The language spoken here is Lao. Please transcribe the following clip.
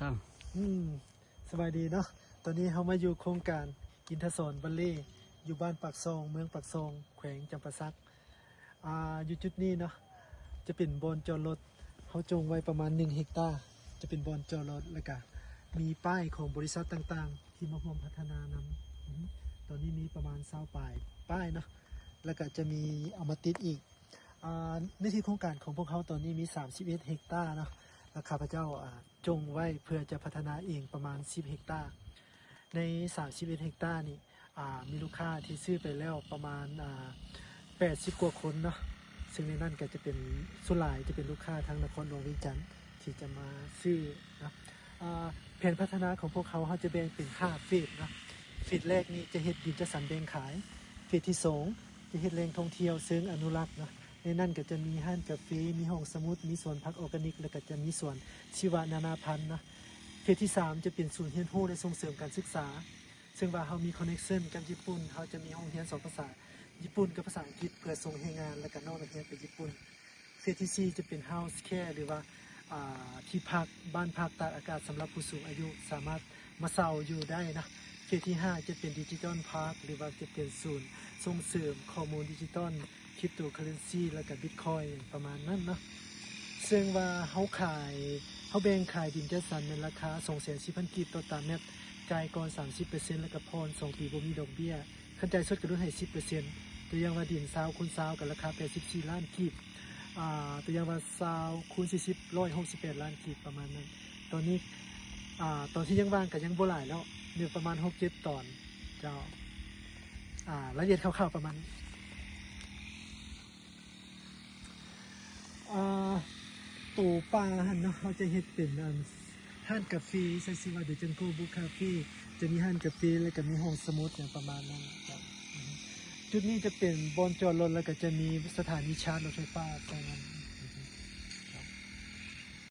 ຕັ້ງ ອືມ ສະບາຍດີເນາະ. ຕອນນີ້ເຮົາມາຢູ່ໂຄງການອິນທະສອນວັນເລ ຢູ່ບ້ານປາກຊ່ອງ ເມືອງປາກຊ່ອງ ແຂວງຈຳປາສັກ. ອ່າ ຢູ່ຈຸດນີ້ເນາະ ຈະເປັນບ່ອນຈອດລົດ ເຮົາຈົ່ງໄວ້ປະມານໜຶ່ງເຮັກຕາ ຈະເປັນບ່ອນຈອດລົດ ແລ້ວກະມີປ້າຍຂອງບໍລິສັດຕ່າງໆ ທີ່ມາຮ່ວມພັດທະນານຳ. ອືມ ຕອນນີ້ມີປະມານຊາວປາຍປ້າຍເນາະ ແລ້ວກະຈະມີເອົາມາຕິດອີກ. ອ່າ ເນື້ອທີ່ໂຄງການຂອງພວກເຮົາຕອນນີ້ມີສາມສິບເອັດເຮັກຕາເນາະ ແລະ ຂ້າພະເຈົ້າ ອ່າ ຈົ່ງໄວ້ເພື່ອຈະພັດທະນາເອງປະມານສິບເຮັກຕາ. ໃນສາມສິບເອັດເຮັກຕານີ້ ອ່າ ມີລູກຄ້າທີ່ຊື້ໄປແລ້ວປະມານ ອ່າ ແປດສິບກວ່າຄົນເນາະ, ເຊິ່ງໃນນັ້ນກໍຈະເປັນ ສ່ວນຫຼາຍຈະເປັນລູກຄ້າທາງນະຄອນຫຼວງວຽງຈັນທີ່ຈະມາຊື້ເນາະ. ອ່າ ແຜນພັດທະນາຂອງພວກເຮົາ ເຮົາຈະແບ່ງເປັນຫ້າເຟສເນາະ. ເຟສແລກນີ້ຈະເຮັດດິນຈັດສັນແບ່ງຂາຍ, ເຟສທີສອງຈະເຮັດແຫຼ່ງທ່ອງທ່ຽວເຊີງອະນຸລັກເນາະ. ໃນນັ້ນກໍຈະມີຮ້ານກາເຟ, ມີຫ້ອງສະໝຸດ, ມີສວນຜັກອໍການິກ ແລ້ວກໍຈະມີສວນຊີວະນານາພັນເນາະ. ເຟສທີສາມຈະເປັນສູນຮຽນຮູ້ ແລະ ສົ່ງເສີມການສຶກສາ, ເຊິ່ງວ່າເຮົາມີຄອນເນັກເຊິນກັບຍີ່ປຸ່ນ, ເຮົາຈະມີໂຮງຮຽນສອນພາສາຍີ່ປຸ່ນກັບພາສາອັງກິດ ເພື່ອສົ່ງແຮງງານ ແລ້ວກໍນ້ອງນັກຮຽນໄປຍີ່ປຸ່ນ. ເຟສທີສີ່ຈະເປັນເຮົາສ໌ແຄ ຫຼືວ່າ ອ່າ ທີ່ພັກ, ບ້ານພັກຕາກອາກາດສຳລັບຜູ້ສູງອາຍຸ ສາມາດມາເຊົ່າຢູ່ໄດ້ນະ. ເຟສທີຫ້າຈະເປັນດິຈິຕອນພາກ ຫຼືວ່າຈະເປັນສູນສົ່ງເສີມຂໍ້ມູນດິຈິຕອນ, ຄຣິບໂຕເຄີເຣນຊີ ແລ້ວກະບິດຄອຍ ຫຍັງປະມານນັ້ນເນາະ. ເຊິ່ງວ່າເຮົາຂາຍ, ເຮົາແບ່ງຂາຍດິນຈັດສັນແມ່ນລາຄາສອງແສນສິບພັນກີບຕໍ່ຕາແມັດ, ຈ່າຍກ່ອນສາມສິບເປີເຊັນ ແລ້ວກະຜ່ອນສອງປີບໍ່ມີດອກເບ້ຍ. ຄັນຈ່າຍສົດກໍຫຼຸດໃຫ້ສິບເປີເຊັນ. ຕົວຢ່າງວ່າດິນຊາວຄູນຊາວກໍລາຄາແປດສິບສີ່ລ້ານກີບ, ອ່າ ຕົວຢ່າງວ່າຊາວຄູນສີ່ສິບ ຮ້ອຍຫົກສິບແປດລ້ານກີບ ປະມານນັ້ນ. ຕອນນີ້ ອ່າ ຕອນທີ່ຍັງວ່າງກໍຍັງບໍ່ຫຼາຍແລ້ວ, ມີປະມານຫົກເຈັດຕອນເຈົ້າ. ອ່າ ລາຍລະອຽດຄ່າວໆປະມານນີ້. ອ່າ ໂຕປ່າຫັ້ນເນາະ ເຮົາຈະເຮັດເປັນ ອັນ ຮ້ານກາເຟ ໃສ່ຊື່ວ່າ The Jungle Book Cafe ຈະມີຮ້ານກາເຟ ແລ້ວກໍມີຫ້ອງສະໝຸດ ຫຍັງປະມານນັ້ນເຈົ້າ. ອືຮຶ ຈຸດນີ້ຈະເປັນບ່ອນຈອດລົດ ແລ້ວກໍຈະມີສະຖານີຊາດລົດໄຟຟ້າໃສ່ນັ້ນ.